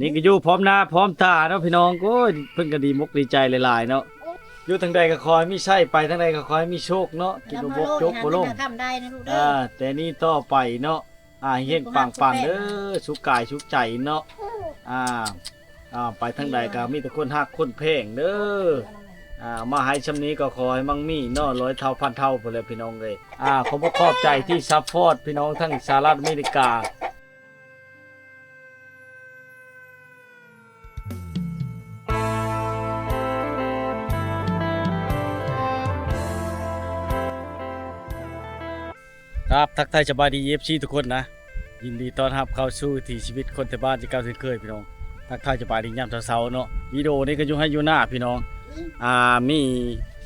ນີ້ກໍຢູ່ພ້ອມໜ້າພ້ອມຕາເນາະພີ່ນ້ອງ. ໂອ້ຍ ເພິ່ນກໍດີມົກດີໃຈຫຼາຍໆເນາະ. ຢູ່ທາງໃດກໍຂໍໃຫ້ມີໄຊ ໄປທາງໃດກໍຂໍໃຫ້ມີໂຊກເນາະ. ກິນບໍ່ບົກຈົກບໍ່ລົງ ໃຫ້ມັນຮວຍ ໃຫ້ມັນເປັນຄຳໄດ້ນະລູກເດີ. ອ່າ ແຕ່ນີ້ຕໍ່ໄປເນາະ ອ່າ ເຮັງໆປັງໆເດີ ສຸກກາຍສຸກໃຈເນາະ. ອ່າ ອ່າ ໄປທາງໃດກໍມີແຕ່ຄົນຮັກຄົນແພງເດີ. ອ່າ ມາໃຫ້ຊ່ຳນີ້ກໍຂໍໃຫ້ມັ່ງມີເນາະ ຮ້ອຍເທົ່າພັນເທົ່າພຸ້ນແຫຼະພີ່ນ້ອງເອີຍ. ອ່າ ຂໍຂອບໃຈທີ່ຊັບພອດພີ່ນ້ອງທັງສະຫະລັດອາເມລິກາ. ຄັບ ທັກທາຍສະບາຍດີ ເອັຟຊີ ທຸກຄົນນະ. ຍິນດີຕ້ອນຮັບເຂົ້າສູ່ວິຖີຊີວິດຄົນໄທບ້ານ ຄືເກົ່າເຊັ່ນເຄີຍພີ່ນ້ອງ. ທັກທາຍສະບາຍດີຍາມເຊົ້າໆເນາະ. ວິດີໂອນີ້ກໍຢູ່ໄຮ່ຢູ່ນາພີ່ນ້ອງ. ອ່າ ມີ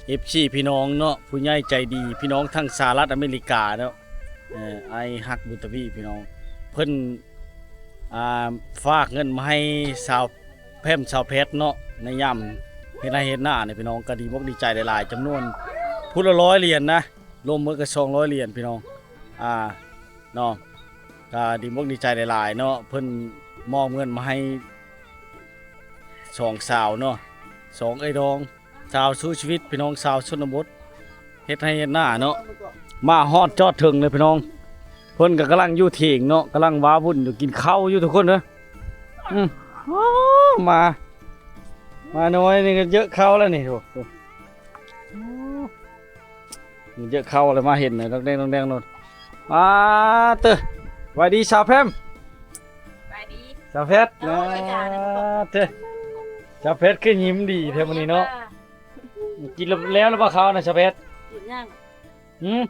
ເອັຟຊີ ພີ່ນ້ອງເນາະ ຜູ້ໃຫຍ່ໃຈດີ ພີ່ນ້ອງທາງສະຫະລັດອາເມລິກາເນາະ. ເອີ ອ້າຍຮັກບຸນທະວີພີ່ນ້ອງ ເພິ່ນ ອ່າ ຝາກເງິນມາໃຫ້ສາວແພມ ສາວແພັດເນາະ ໃນຍາມເຮັດໄຮ່ເຮັດນານີ້ພີ່ນ້ອງ. ກໍດີມົກດີໃຈຫຼາຍໆ ຈຳນວນຜູ້ລະຮ້ອຍຫຼຽນນະ ລວມໝົດກໍສອງຮ້ອຍຫຼຽນພີ່ນ້ອງ. ອ່າ ເນາະ ກໍດີມົກດີໃຈຫຼາຍໆເນາະ. ເພິ່ນມອບເງິນມາໃຫ້ສອງສາວເນາະ ສອງເອື້ອຍນ້ອງ ສາວສູ້ຊີວິດພີ່ນ້ອງ ຊາວຊົນນະບົດ ເຮັດໄຮ່ເຮັດນາເນາະ. ມາຮອດຈອດເຖິງເລີຍພີ່ນ້ອງ. ເພິ່ນກໍກຳລັງຢູ່ຖຽງເນາະ ກຳລັງວາວຸ່ນຢູ່ ກິນເຂົ້າຢູ່ທຸກຄົນເດີ. ອືມ ໂອ້ ມາ ມາໜ້ອຍນີ້ກໍເຢີເຂົ້າແລ້ວນີ້. ໂອ້ ໂອ້ ເຢີເຂົ້າແລ້ວ ມາເຫັນດອກແດງດອກແດງໂລດ. ປາດເຕີ ສະບາຍດີສາວແພມ. ສະບາຍດີສາວແພັດ. ໂອ້ຍ ເຕີ ສາວແພັດຄືຍິ້ມດີແທ້ມື້ນີ້ເນາະ. ກິນແລ້ວ ແລ້ວບໍ່ເຂົ້ານະສາວແພັດ? ກິນຍັງ. ຫືມ?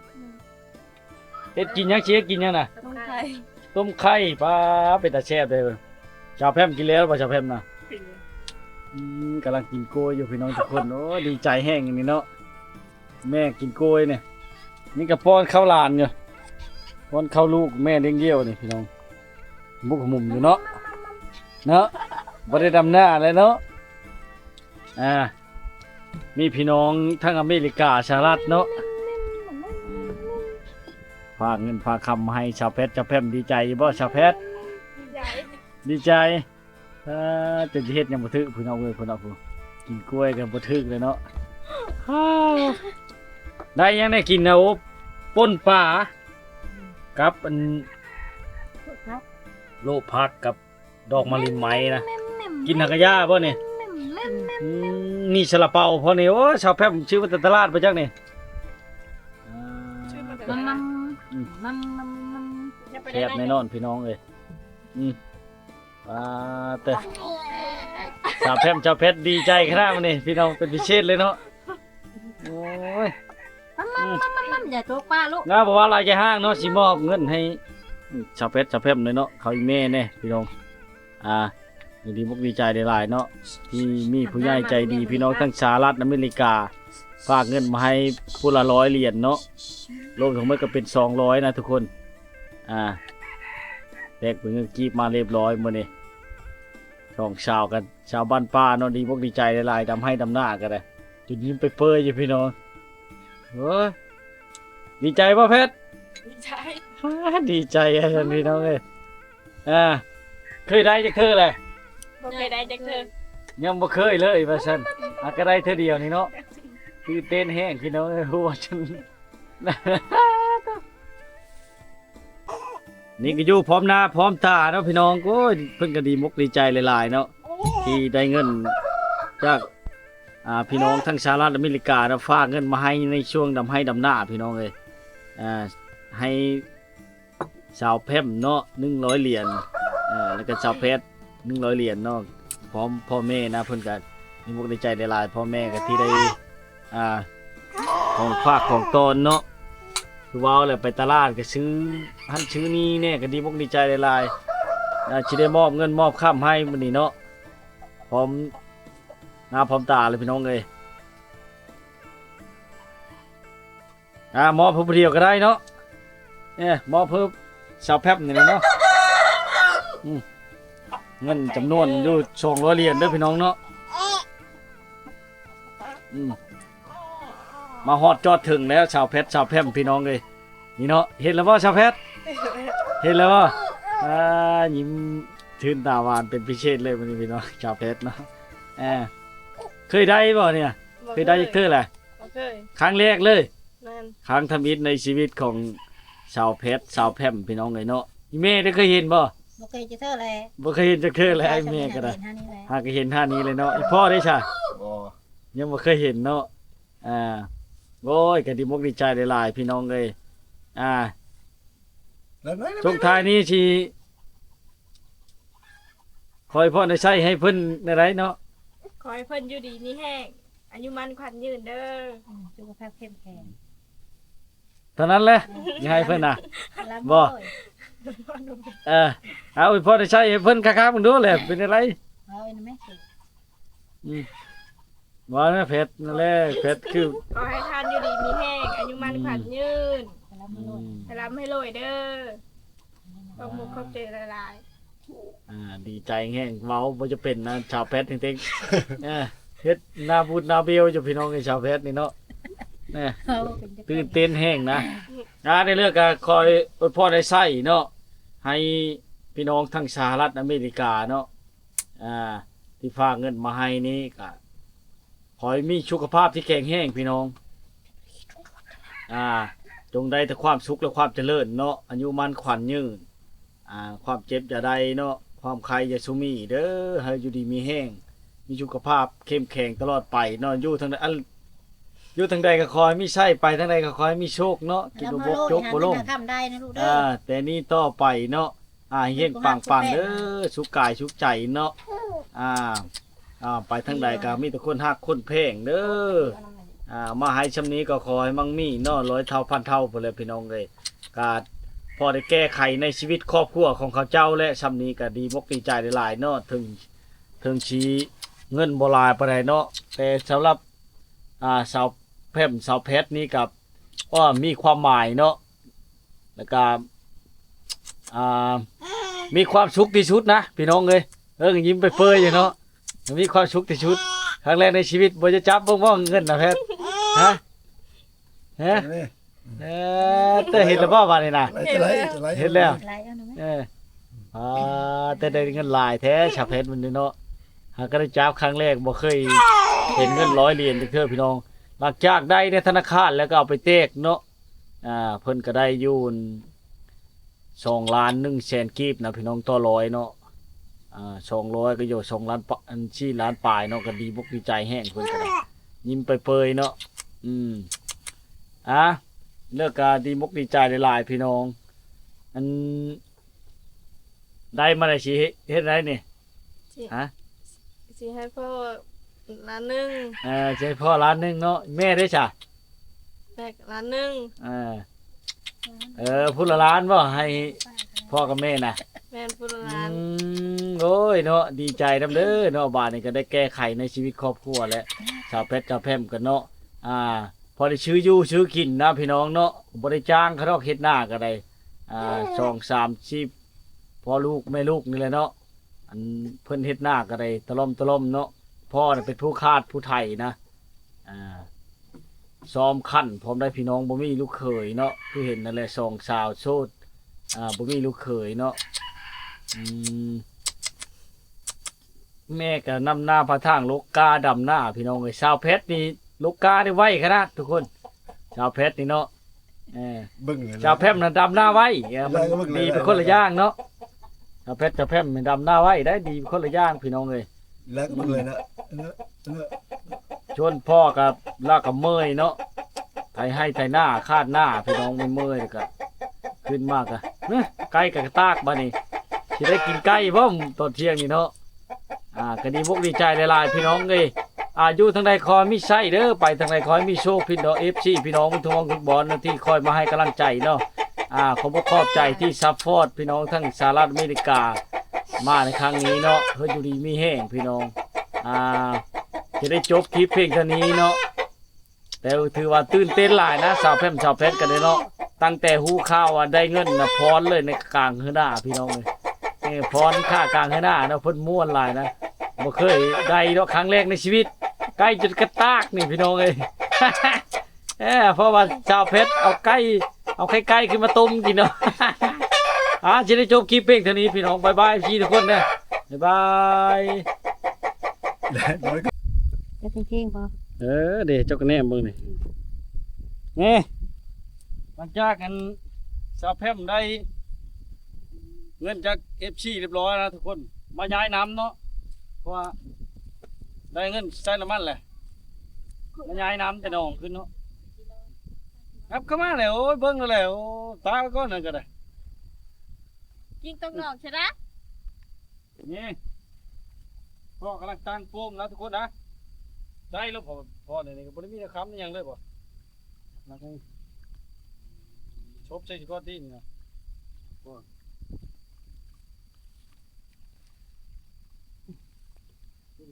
ເຮັດກິນຫຍັງ? ຊິເຮັດກິນຫຍັງນະ? ຕົ້ມໄຂ່. ຕົ້ມໄຂ່. ປາ ເປັນຕາແຊບເດີ. ສາວແພມກິນແລ້ວບໍ່ສາວແພມນະ? ກິນແລ້ວ. ອືມ ກຳລັງກິນກ້ວຍຢູ່ພີ່ນ້ອງທຸກຄົນ. ໂອ້ ດີໃຈແຮງນີ້ເນາະ ແມ່ກິນກ້ວຍນີ້. ນີ້ກໍປ້ອນເຂົ້າຫຼານຢູ່ ປ້ອນເຂົ້າລູກແມ່ລ້ຽງດ່ຽວນີ້ພີ່ນ້ອງ. ບຸກໝຸ່ມຢູ່ເນາະ ເນາະ ບໍ່ໄດ້ດຳນາແລ້ວເນາະ. ອ່າ ມີພີ່ນ້ອງທັງອາເມລິກາ ສະຫະລັດເນາະ ຝາກເງິນຝາກຄຳມາໃຫ້ສາວແພັດ. ສາວແພັດດີໃຈຢູ່ບໍ່ສາວແພັດ? ດີໃຈ. ດີໃຈ. ອ່າ ຈະເຮັດຫຍັງບໍ່ຖືກພີ່ນ້ອງເອີຍ. ພຸ້ນເນາະ ຜູ້ກິນກ້ວຍກໍບໍ່ຖືກເລີຍເນາະ. ໄດ້ຫຍັງແດ່ກິນນະ? ໂອ້ ປົ່ນປາກັບອັນ ໂລະຜັກກັບ ດອກມະລິນໄມ້ນະ. ກິນຫາກະຢາບໍ່ນີ້? ອືມ ມີຊາລາເປົາພໍນີ້. ໂອ້ຍ ສາວແພມຊື້ມາແຕ່ຕະຫຼາດບໍ່ຈັກນີ້. ອ່າ ມັມມັມ ອືມ ມັມມັມມັມ ແຊບແນ່ນອນພີ່ນ້ອງເອີຍ. ອືມ ປາເຕີ ສາວແພມ ສາວແພັດດີໃຈຂະໜາດມື້ນີ້ພີ່ນ້ອງ ເປັນພິເສດເລີຍເນາະ. ໂອ້ຍ ມັມມັມມັມມັມ ຢ່າຕົກປາລູກ. ນາ ບໍ່ວ່າຫຼາຍຢ່າຫ້າງເນາະ ຊິມອບເງິນໃຫ້ ອືມ ສາວແພັດ ສາວແພມເລີຍເນາະ ເຂົາອີ່ແມ່ແນ່ພີ່ນ້ອງ. ອ່າ ດີອົກດີໃຈຫຼາຍໆເນາະ ທີ່ມີຜູ້ໃຫຍ່ໃຈດີ ພີ່ນ້ອງທັງສະຫະລັດອາເມລິກາ ຝາກເງິນມາໃຫ້ຜູ້ລະຮ້ອຍຫຼຽນເນາະ ລວມທັງໝົດກໍເປັນສອງຮ້ອຍນະທຸກຄົນ. ອ່າ ແລກເປັນເງິນກີບມາຮຽບຮ້ອຍມື້ນີ້. ສອງສາວກັນ ຊາວບ້ານປ່າເນາະ ດີອົກດີໃຈຫຼາຍໆ ດຳໄຮ່ດຳນາກໍໄດ້ ຈົນຍິ້ມເປີຍໆຢູ່ພີ່ນ້ອງ. ໂອ້ຍ ດີໃຈບໍ່ແພັດ? ດີໃຈ. ດີໃຈ ວ່າຊັ້ນພີ່ນ້ອງເອີຍ. ອ່າ ເຄີຍໄດ້ຈັກເທື່ອແລ້ວ? ບໍ່ເຄີຍໄດ້ຈັກເທື່ອ. ຍັງບໍ່ເຄີຍເລີຍວ່າຊັ້ນ. ຫາກະໄດ້ເທື່ອດຽວນີ້ເນາະ ຕື່ນເຕັ້ນແຮງພີ່ນ້ອງເອີຍ ຮູ້ວ່າຊັ້ນ. ນີ້ກໍຢູ່ພ້ອມໜ້າພ້ອມຕາເນາະພີ່ນ້ອງ. ໂອ້ຍ ເພິ່ນກໍດີມົກດີໃຈຫຼາຍໆເນາະ ທີ່ໄດ້ເງິນຈາກ ອ່າ ພີ່ນ້ອງທາງສະຫະລັດອາເມລິກາເນາະ ຝາກເງິນມາໃຫ້ໃນຊ່ວງດຳໄຮ່ດຳນາພີ່ນ້ອງເອີຍ. ອ່າ ໃຫ້ສາວແພມເນາະ ໜຶ່ງຮ້ອຍຫຼຽນ ເອີ ແລ້ວກໍສາວແພັດ ໜຶ່ງຮ້ອຍຫຼຽນເນາະ ພ້ອມພໍ່ແມ່ນະ. ເພິ່ນກໍດີອົກດີໃຈຫຼາຍໆ ພໍ່ແມ່ກໍທີ່ໄດ້ ອ່າ ຂອງຝາກຂອງຕ້ອນເນາະ ຄືເວົ້າແຫຼະ ໄປຕະຫຼາດກໍຊື້ຫັ້ນຊື້ນີ້ແດ່ ກໍດີອົກດີໃຈຫຼາຍໆ. ອ່າ ຊິໄດ້ມອບເງິນມອບຄຳໃຫ້ມື້ນີ້ເນາະ ພ້ອມໜ້າພ້ອມຕາເລີຍພີ່ນ້ອງເອີຍ. ອ່າ ມອບເພິ່ນຜູ້ດຽວກໍໄດ້ເນາະ ເອີ ມອບເພິ່ນສາວແພັມນີ້ແຫຼະເນາະ. ອືມ ເງິນຈຳນວນຢູ່ສອງຮ້ອຍຫຼຽນເດີພີ່ນ້ອງເນາະ. ອືມ ມາຮອດຈອດເຖິງແລ້ວ ສາວແພັດ ສາວແພມ ພີ່ນ້ອງເອີຍ. ນີ້ເນາະ ເຫັນແລ້ວບໍ່ສາວແພັດ? ເຫັນແລ້ວບໍ່? ອ່າ ຍິ້ມ ຕື່ນຕາຫວານເປັນພິເສດເລີຍມື້ນີ້ພີ່ນ້ອງ ສາວແພັດເນາະ. ເອີ ເຄີຍໄດ້ບໍ່ນີ້ນະ? ບໍ່ ເຄີຍໄດ້ຈັກເທື່ອແຫຼະ? ບໍ່ເຄີຍ ຄັ້ງແລກເລີຍ. ແມ່ນ ຄັ້ງທຳອິດໃນຊີວິດຂອງສາວແພັດ ສາວແພມ ພີ່ນ້ອງເອີຍເນາະ. ອີ່ແມ່ໄດ້ເຄີຍເຫັນບໍ່? ບໍ່ເຄີຍຈັກເທື່ອແຫຼະ ບໍ່ເຄີຍເຫັນຈັກເທື່ອແຫຼະ. ອີ່ແມ່ກໍໄດ້ ຫາກໍເຫັນທ່ານີ້ເລີຍເນາະ. ອີ່ພໍ່ເດ້ຊະ? ບໍ່ ຍັງບໍ່ເຄີຍເຫັນເນາະ. ອ່າ ໂອ້ຍ ກໍດີອົກດີໃຈຫຼາຍໆ ພີ່ນ້ອງເອີຍ. ອ່າ ຊ່ວງທ້າຍນີ້ຊິ ຂໍອວຍພອນໄດ້ໃຊ້ໃຫ້ເພິ່ນແນວໃດເນາະ? ຂໍໃຫ້ເພິ່ນຢູ່ດີມີແຮງ ອາຍຸໝັ້ນຂວັນຍືນເດີ ອືມ ສຸຂະພາບເຂັ້ມແຂງ ເທົ່ານັ້ນແຫຼະ ອືມ ຊິໃຫ້ເພິ່ນນະ ບໍ່ ເອີ ເອົາອວຍພອນໄດ້ໃຊ້ໃຫ້ເພິ່ນຄັກໆເບິ່ງດູແຫຼະ ເປັນຈັ່ງໃດ? ເວົ້ານຳແມ່ ອືມ ວ່າແລ້ວແພັດ ນັ້ນແຫຼະ ແພັດຄື ຂໍໃຫ້ທ່ານຢູ່ດີມີແຮງ ອາຍຸໝັ້ນຂວັນຍືນ ອືມ ໃຫ້ລ່ຳໃຫ້ລວຍເດີ ຂອບມຸກຂອບໃຈຫຼາຍໆ. ອ່າ ດີໃຈແຮງ ເວົ້າບໍ່ຈະເປັນນະ ສາວແພັດເຕັງໆ ເອີ ເຮັດໜ້າບູດໜ້າເບວຢູ່ ພີ່ນ້ອງເອີຍ ສາວແພັດນີ້ເນາະ ແນ່ ຕື່ນເຕັ້ນແຮງນະ. ອ່າ ໃນເລື່ອງກະຂໍອວຍພອນໄດ້ໃຊ້ເນາະ ໃຫ້ພີ່ນ້ອງທາງສະຫະລັດອາເມລິກາເນາະ ອ່າ ທີ່ຝາກເງິນມາໃຫ້ນີ້ກະ ຂໍໃຫ້ມີສຸຂະພາບທີ່ແຂງແຮງພີ່ນ້ອງ ອ່າ ຈົ່ງໄດ້ແຕ່ຄວາມສຸກ ແລະ ຄວາມຈະເລີນເນາະ ອາຍຸໝັ້ນຂວັນຍືນ ອ່າ ຄວາມເຈັບຢ່າໄດ້ເນາະ ຄວາມໄຂ້ຢ່າຊຸມີເດີ ໃຫ້ຢູ່ດີມີແຮງ ມີສຸຂະພາບເຂັ້ມແຂງຕະຫຼອດໄປເນາະ ຢູ່ທາງໃດ ອັນ ຢູ່ທາງໃດກໍຂໍໃຫ້ມີໄຊ ໄປທາງໃດກໍຂໍໃຫ້ມີໂຊກເນາະ ກິນບໍ່ບົກຈົກບໍ່ລົງ ອ່າ ແຕ່ນີ້ຕໍ່ໄປເນາະ ອ່າ ເຮັງໆປັງໆເດີ ສຸກກາຍສຸກໃຈເນາະ ອ່າ ອ່າ ໄປທາງໃດກໍມີແຕ່ຄົນຮັກຄົນແພງເດີ ອ່າ ມາໃຫ້ຊ່ຳນີ້ກໍຂໍໃຫ້ມັ່ງມີເນາະ ຮ້ອຍເທົ່າພັນເທົ່າພຸ້ນແຫຼະພີ່ນ້ອງເອີຍ ກໍພໍໄດ້ແກ້ໄຂໃນຊີວິດຄອບຄົວຂອງເຂົາເຈົ້າແຫຼະ ຊ່ຳນີ້ກໍດີມົກດີໃຈຫຼາຍໆເນາະ ເຖິງ ເຖິງຊິເງິນບໍ່ຫຼາຍປານໃດເນາະ ແຕ່ສຳລັບ ອ່າ ສາວແພມ ສາວແພັດນີ້ກໍ ກໍມີຄວາມໝາຍເນາະ ແລ້ວກໍ ອ່າ ມີຄວາມສຸກທີ່ສຸດນະພີ່ນ້ອງເອີຍ ເອີ ຍິ້ມເປີຍໆຢູ່ເນາະ ມີຄວາມສຸກທີ່ສຸດ ຄັ້ງແລກໃນຊີວິດ ບໍ່ຈະຈັບເບິ່ງບໍ່ເງິນນະແພັດ ຮະ ຮະ ເອີ ເອີ ເຈົ້າເຫັນແລ້ວບໍ່ບາດນີ້ນະ ເຫັນແລ້ວ ເອີ ອ່າ ແຕ່ໄດ້ເງິນຫຼາຍແທ້ ສາວແພັດມັນນີ້ເນາະ ຫາກໍໄດ້ຈັບຄັ້ງແລກ ບໍ່ເຄີຍເຫັນເງິນຮ້ອຍຫຼຽນຈັກເທື່ອພີ່ນ້ອງ ຫຼັງຈາກໄດ້ໃນທະນາຄານແລ້ວກໍເອົາໄປແຈກເນາະ ອ່າ ເພິ່ນກໍໄດ້ຢູ່ສອງລ້ານໜຶ່ງແສນກີບນະພີ່ນ້ອງ ຕໍ່ຮ້ອຍເນາະ ອ່າ ສອງຮ້ອຍກໍຢູ່ສອງລ້ານປະ ອັນ ສີ່ລ້ານປາຍເນາະ ກໍດີບົກດີໃຈແຮງ ເພິ່ນກໍໄດ້ຍິ້ມເປີຍໆເນາະ ອືມ ອ່າ ແລ້ວກໍດີບົກດີໃຈຫຼາຍໆ ພີ່ນ້ອງ ອັນ ໄດ້ມາແລ້ວຊິເຮັດ ເຮັດໄດ້ນີ້ ຊິ ຮະ ຊິໃຫ້ພໍ່ລ້ານໜຶ່ງ ເອີ ຊິໃຫ້ພໍ່ລ້ານໜຶ່ງເນາະ ແມ່ເດ້ຊະ ແມ່ກໍລ້ານໜຶ່ງ ເອີ ເອີ ຜູ້ລະລ້ານບໍ່ ໃຫ້ພໍ່ກັບແມ່ນະ ແມ່ນ ຜູ້ລະລ້ານ ອືມ ໂອ້ຍເນາະ ດີໃຈນຳເດີເນາະ ບາດນີ້ກໍໄດ້ແກ້ໄຂໃນຊີວິດຄອບຄົວແລ້ວ ສາວແພັດສາວແພມກັນເນາະ ອ່າ ພໍໄດ້ຊື້ຢູ່ຊື້ກິນນະພີ່ນ້ອງເນາະ ບໍ່ໄດ້ຈ້າງເຂົາດອກ ເຮັດນາກໍໄດ້ ອ່າ ສອງສາມຊີບ ພໍ່ລູກແມ່ລູກນີ້ແຫຼະເນາະ ອັນເພິ່ນເຮັດນາກໍໄດ້ຕະຫຼອມຕະຫຼອມເນາະ ພໍ່ນະເປັນຜູ້ຄາດຜູ້ໄຖນະ ອ່າ ຊອມຂັນພ້ອມໄດ້ພີ່ນ້ອງ ບໍ່ມີລູກເຂີຍເນາະ ຄືເຫັນນັ້ນແຫຼະ ສອງສາວໂສດ ອ່າ ບໍ່ມີລູກເຂີຍເນາະ ອືມ ແມ່ກໍນຳໜ້າພາທາງ ລົກກ້າດຳໜ້າ ພີ່ນ້ອງເອີຍ ສາວແພັດນີ້ລົກກ້າໄດ້ໄວຂະໜາດທຸກຄົນ ສາວແພັດນີ້ເນາະ ເອີ ເບິ່ງ ສາວແພມນະດຳໜ້າໄວ ເອີ ມັນດີໄປຄົນລະຢ່າງເນາະ ສາວແພັດສາວແພມນີ້ດຳໜ້າໄວໄດ໋ ດີໄປຄົນລະຢ່າງພີ່ນ້ອງເອີຍ ແລ້ວກໍເມື່ອຍນະ ເອີ ເອີ ສ່ວນພໍ່ກໍລາວກໍເມື່ອຍເນາະ ໄຖໄຮ່ໄຖນາ ຄາດນາ ພີ່ນ້ອງ ເມື່ອຍໆ ແລ້ວກໍຂຶ້ນມາກໍ ເອີ ໄກ່ກໍຕາກ ບາດນີ້ຊິໄດ້ກິນໄກ່ບໍ່ຕອນທ່ຽງນີ້ເນາະ ອ່າ ກໍດີອົກດີໃຈຫຼາຍໆ ພີ່ນ້ອງເອີຍ ອ່າ ຢູ່ທາງໃດຂໍໃຫ້ມີໄຊເດີ ໄປທາງໃດຂໍໃຫ້ມີໂຊກ ພີ່ນ້ອງ ເອັຟຊີ ພີ່ນ້ອງທຸກໝ່ອງທຸກບ່ອນທີ່ຄອຍມາໃຫ້ກຳລັງໃຈເນາະ ອ່າ ຂອບອົກຂອບໃຈທີ່ຊັບພອດ ພີ່ນ້ອງທັງສະຫະລັດອາເມລິກາ ມາໃນຄັ້ງນີ້ເນາະ ເພິ່ນຢູ່ດີມີແຮງ ພີ່ນ້ອງ ອ່າ ຈະໄດ້ຈົບຄລິບພຽງເທົ່ານີ້ເນາະ ແຕ່ຖືວ່າຕື່ນເຕັ້ນຫຼາຍນະ ສາວແພມ ສາວແພັດກັນເດ້ເນາະ ຕັ້ງແຕ່ຮູ້ຂ່າວວ່າໄດ້ເງິນນະ ຟ້ອນເລີຍໃນກາງເຮືອໜ້າ ພີ່ນ້ອງເອີຍ ເອີ ຟ້ອນຂ້າກາງເຮືອໜ້າເນາະ ເພິ່ນມ່ວນຫຼາຍນະ ບໍ່ເຄີຍໄດ້ດອກ ຄັ້ງແລກໃນຊີວິດ ໄກ່ຈົນກະຕາກນີ້ ພີ່ນ້ອງເອີຍ ເອີ ເພາະວ່າສາວແພັດເອົາໄກ່ ເອົາໄຂ່ໄກ່ຂຶ້ນມາຕົ້ມກິນເນາະ ອ່າ ຊິໄດ້ຈົບຄລິບພຽງເທົ່ານີ້ ພີ່ນ້ອງ ບາຍບາຍ ເອັຟຊີ ທຸກຄົນເດີ. ບາຍບາຍ. ຈະເພງບໍ່? ເອີ ເດ້ ເຈົ້າກໍແນມເບິ່ງນີ້ ນີ້ ຫຼັງຈາກອັນສາວແພມໄດ້ເງິນຈາກເອັຟຊີຮຽບຮ້ອຍແລ້ວທຸກຄົນ ມາຍ້າຍນຳເນາະ ເພາະວ່າໄດ້ເງິນໃຊ້ນ້ຳມັນແຫຼະ ມາຍ້າຍນຳແຕ່ໜອງຂຶ້ນເນາະ ກັບເຂົ້າມາແລ້ວ. ໂອ້ຍ ເບິ່ງແລ້ວ ໂອ້ ຕາຍໄປກ່ອນນັ້ນກໍໄດ້ ຍິງຕົກໜອງຊະນະ. ນີ້ ພໍ່ກຳລັງຕັ້ງໂປ້ມນະທຸກຄົນນະ ໄດ້ແລ້ວພໍ່ ພໍ່ນີ້ກໍບໍ່ໄດ້ມີແນວຄ້ຳອີ່ຫຍັງເລີຍບໍ່ ຊົບໃສ່ຊິກ່ອນຕິນີ້ນະ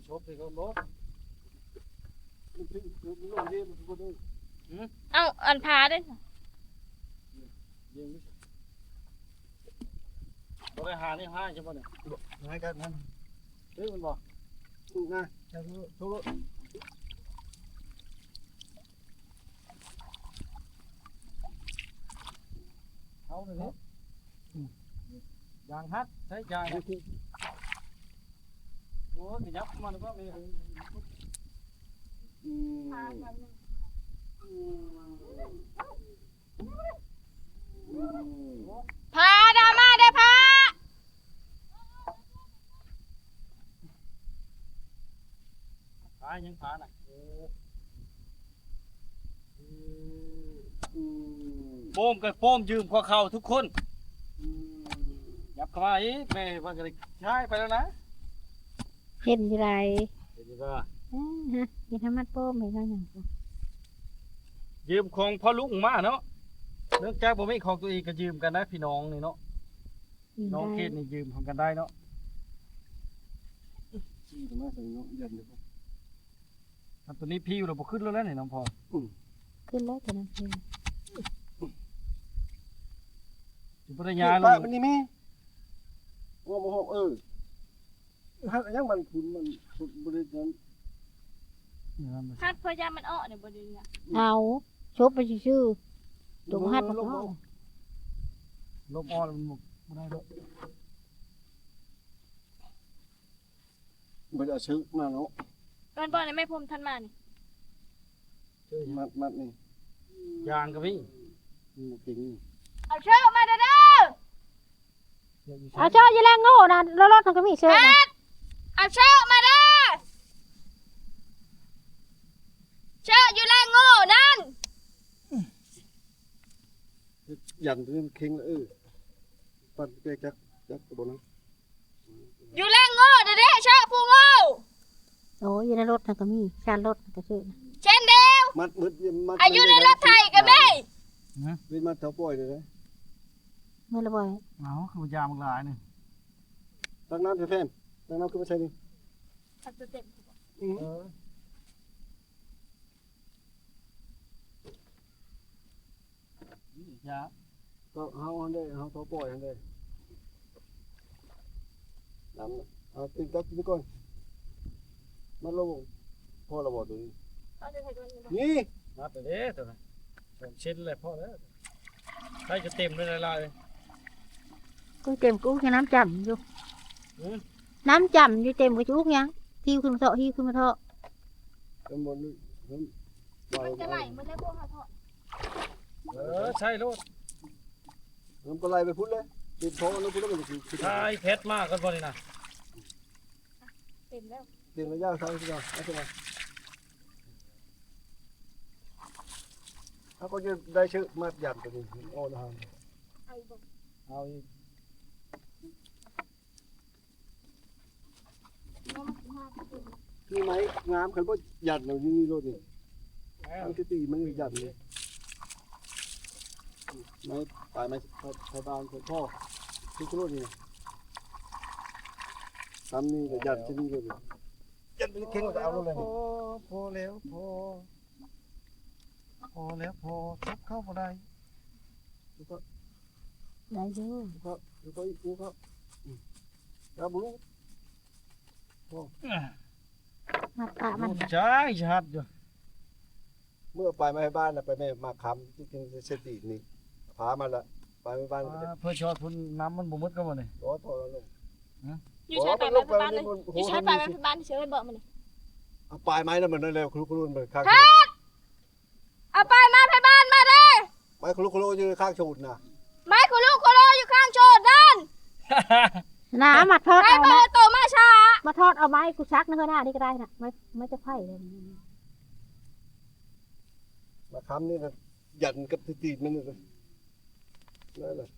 ຊົບໃສ່ກ່ອນໂລດ. ເອົ້າ ອັນພາເດ້ ບໍ່ໄດ້ຫານີ້ຫາໃຊ່ບໍ່ນີ້ ຫາກັນນັ້ນ ເອີ ມັນບໍ່ ຖືກນະ ຖືກໂລດ ເອົາເລີຍ ຢາງຮັດ ໃຊ້ຢາງ ໂອ້ຍ ຂະຫຍັບມາແລ້ວກໍມີ ອືມ ພາດາມາເດີພາ ພາຫຍັງພານະ ໂອ້ ອືມ ໂປ້ມກໍໂປ້ມຢືມຂອງເຂົາທຸກຄົນ ອືມ ຫຍັບເຂົ້າມາອີກ ແມ່ເພິ່ນກໍໄດ້ຍ້າຍໄປແລ້ວນະ. ເຫັນຢູ່ໃດ ເຫັນຢູ່ບໍ່ ເອີ ຮະ ເຮັດໃຫ້ມັນໂປ້ມເຮັດເອົາຫຍັງ ຢືມຂອງພໍ່ລຸງມາເນາະ ເນື່ອງຈາກບໍ່ມີຂອງຕົວເອງກໍຢືມກັນໄດ້ພີ່ນ້ອງນີ້ເນາະ ພີ່ນ້ອງເຂດນີ້ຢືມຂອງກັນໄດ້ເນາະ ຂີ່ມາໃສ່ເນາະ ຢ້ານຢູ່ ຄັນຕົວນີ້ພິວແລ້ວບໍ່ຂຶ້ນແລ້ວແຫຼະນີ້ນ້ອງພໍ່ ອືມ ຂຶ້ນແລ້ວຕົວນັ້ນ ຊິບໍ່ໄດ້ຍ້າຍແລ້ວ ມັນນີ້ມີ ຫົວໝໍ້ ເອີ ຮັກຫຍັງມັນພຸ້ນ ມັນພຸ້ນບໍ່ໄດ້ນັ້ນ ຮັດເພື່ອຢ້ານມັນເອາະນີ້ບໍ່ໄດ້ນະ ເອົາ ຊົບໄປຊື່ໆ ຕົວຮັດມັນເອາະ ລົມອອກ ລົມອອກແລ້ວມັນບໍ່ໄດ້ດອກ ບໍ່ໄດ້ເອົາເຊືອກມາເນາະ ແມ່ນບໍ່ນີ້ ແມ່ຜົມທັນມານີ້ ມັດ ມັດນີ້ ຢາງກໍມີ ມັນບໍ່ເກັ່ງ ເອົາເຊືອກມາເດີ ເອົາເຊືອກຢູ່ແລງໂງ່ນະ ລົດໆ ມັນກໍມີເຊືອກນະ ເອົາເຊືອກມາເດີ ເຊືອກຢູ່ແລງໂງ່ນັ້ນ ຢ້ານມັນເຄັ່ງ ເອີ ປັ່ນແກຈັກ ຈັກກໍບໍ່ນະ ຢູ່ແລງໂງ່ເດ້ ເຊືອກຜູ້ໂງ່ ໂອ້ຍ ຢູ່ໃນລົດຫັ້ນກໍມີ ຊານລົດຫັ້ນກໍເຊືອກ ເຊັ່ນດຽວ ມັດໝົດ ມັດ ອາ ຢູ່ໃນລົດໄຖກໍມີ ຮະ ເປັນມັດເຂົາປ່ອຍເດ້ ເມື່ອລະບໍ່ ເອົ້າ ຄືຢາມຫຼາຍນີ້ ຕັກນ້ຳໃສ່ແພມ ຕັກນ້ຳຂຶ້ນມາໃສ່ນີ້ ຕັກເຕັມ ອືມ ເອີ ຢ່າ ກໍເຮົາຫັ້ນເດ້ ເຮົາກໍປ່ອຍຫັ້ນເດ້ ນ້ຳ ເອົາຕິດກັບກິນກ່ອນ ມັນລົງ ພໍລະບໍ່ຕົວນີ້ ນີ້ ນັບໄປເດ້ຕົວນັ້ນ ສອງເຊັນແລ້ວ ພໍແລ້ວ ໃສ່ຈະເຕັມເລີຍຫຼາຍໆ ກໍເຕັມ ກໍອຸກ ນ້ຳຈ້ຳຢູ່ ຫື ນ້ຳຈ້ຳຢູ່ ເຕັມກໍຈະອຸກຫຍັງ ຫິ້ວຂຶ້ນມາເທາະ ຫິ້ວຂຶ້ນມາເທາະ ເຕັມໝົດນີ້ ມັນຈະໄຫຼໝົດແລ້ວພວກເຮົາເທາະ ເອີ ໃສ່ໂລດ ມັນກໍໄຫຼໄປພຸ້ນເລີຍ ຕິດທ້ອງອັນນັ້ນພຸ້ນແລ້ວ ມັນຈະຂຶ້ນ ຖ່າຍແພັດມາກ່ອນບໍ່ນີ້ນະ ເຕັມແລ້ວ ເຕັມແລ້ວ ຢາວໃສ່ ເອົາຂຶ້ນມາ ເຮົາກໍຈະໄດ້ເຊືອກມັດຢາມຕົວນີ້ ໂອ້ນະ ເອົາອີກ ເອົາອີກ. ມີໄມ້ງາມ ຄັນບໍ່ຍັດເອົາຢູ່ນີ້ໂລດນີ້ ເອີ ມັນຄືຕີ ມັນຍັດນີ້ ໄມ້ ປາຍໄມ້ ໄມ້ບາງຂອງພໍ່ ຄືໂລດນີ້ ຕຳນີ້ກໍຍັດທີ່ນີ້ໂລດນີ້ ຍັດໄປເຄັ່ງກໍເອົາໂລດນີ້ ພໍແລ້ວພໍ ພໍແລ້ວພໍ ຈັບເຂົ້າບໍ່ໄດ້ ໄດ້ຢູ່ ກໍ ກໍອີກ ກໍ ອືມ ຈັບບໍ່ລົງ ພໍ ມັດປະມັນ ໂອ້ຍ ຈ້າຍ ຊິຫັດຢູ່ ເມື່ອໄປໄມ້ບ້ານນະ ໄປໄມ້ໝາກຄຳ ທີ່ກິນເສດຕີນນີ້ ພາມາລະ ໄປໄມ້ບ້ານ ອ່າ ເພື່ອຊອດພຸ້ນ ນ້ຳມັນບໍ່ໝົດກໍບໍ່ນີ້ ບໍ່ພໍແລ້ວ ຮະ ຢູ່ໃສປາຍໄມ້ໄປບ້ານເລີຍ ຢູ່ໃສປາຍໄມ້ໄປບ້ານເຊີຍເບີກມັນນີ້ ເອົາປາຍໄມ້ນຳມັນນັ້ນແຫຼະ ຄຸລຸຄຸລຸມັນຄ້າງ ເຮັດ ເອົາປາຍໄມ້ໄປບ້ານມາເດ້ ໄມ້ຄຸລຸຄຸລຸຢູ່ຂ້າງໂສດນະ ໄມ້ຄຸລຸຄຸລຸຢູ່ຂ້າງໂສດນັ້ນ ນາ ມາທອດເອົານະ ໄປເອົາໂຕມາຊາ ມາທອດເອົາໄມ້ກູຊັກນະເຮີນາ ນີ້ກໍໄດ້ນະ ໄມ້ ໄມ້ຈະໄຜ່ ມາຄ້ຳນີ້ນະ ຢັນກັບຕີນມັນນີ້ນະ ນັ້ນນະ.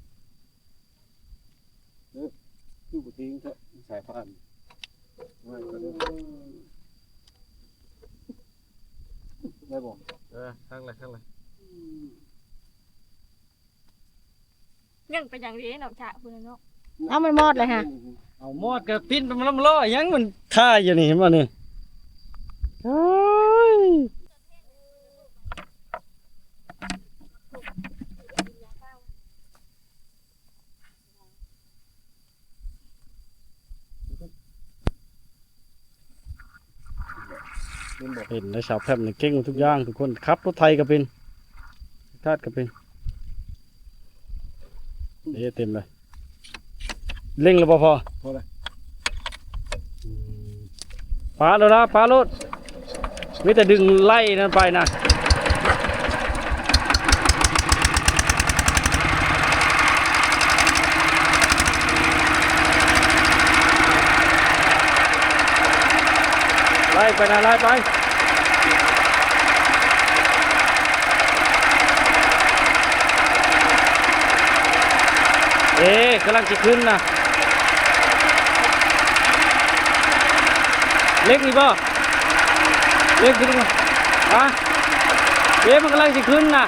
ຄືບໍ່ຕິງເທາະສາຍພານ ໄດ້ບໍ່? ເອີ ທັງແຫຼະ ທັງແຫຼະ ຍັງໄປຫຍັງເດ້ນ້ອງຈະພຸ້ນນະເນາະ ເອົາມັນມອດເລີຍຫະ ເອົາມອດກະປິ່ນໄປ ມັນລຳລໍ້ຫຍັງ ມັນທ່າຢູ່ນີ້ ເຫັນບໍ່ນີ້ ໂອ້ຍ. ເຫັນແລ້ວ ສາວແພມນີ້ເກັ່ງທຸກຢ່າງທຸກຄົນ ຂັບລົດໄຖກໍເປັນ ທາດກໍເປັນ ເອີ ເຕັມເລີຍ ເລັ່ງແລ້ວບໍ່ພໍ ພໍແລ້ວ ປາໂລດລະ ປາໂລດ ມີແຕ່ດຶງໄລ່ນັ້ນໄປນະ ໄລ່ໄປນະ ໄລ່ໄປ ເອີ ກຳລັງຊິຂຶ້ນນະ ເລັ່ງອີກບໍ່? ເລັ່ງຂຶ້ນມາ ຮະ ເອີ ມັນກຳລັງຊິຂຶ້ນນະ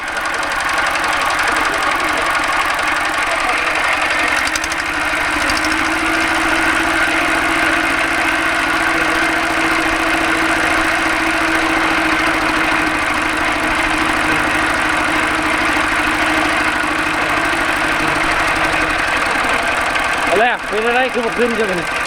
ເອົາແລ້ວ ເປັນຈັ່ງໃດຄືບໍ່ຂຶ້ນ?